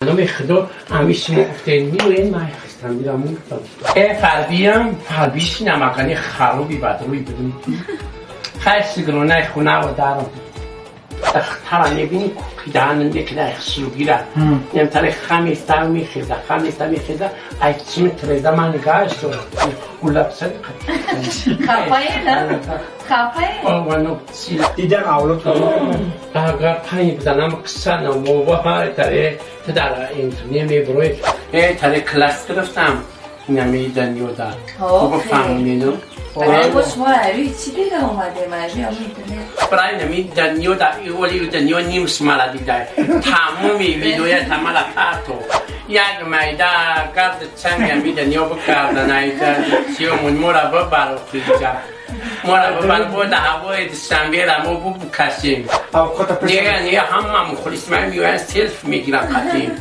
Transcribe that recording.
Номи Худо, ами шумо гуфтед, миёен, ман хистам дидам, гуфтам. Фарбиям, фарбиш намакани хароби бадрӯй будум. Хай, сигронаи хунава дарам. Тара мебини, кидаан мекида хислугира. Нем тари хаместа мехеза, хаместа мехеза, ай чими треза ман нигаҳаш дорам. Гулапсари. Хафае, на? Хафае? Дидан авлод. Агар панг бизанам, қисса намова таре ту дар интернет мебурои. Таре класс гирифтам. Инами данёда. Фаҳмидем. Барои шумо рӯи чӣ дида омадем? Рӯи ҳамон интернет. Барои нами данёда, вали данё нимс мара дида. Тамоми вилоята мара парто. Як майда гард чанг ами данё бикардан, айда сиёмун мора бибар қиҷа. Мора бибар, бо да ҳавои Душанбера мо букашем. Не, не, ҳама мухлис ман меоянд, селфи мегиранд қатим.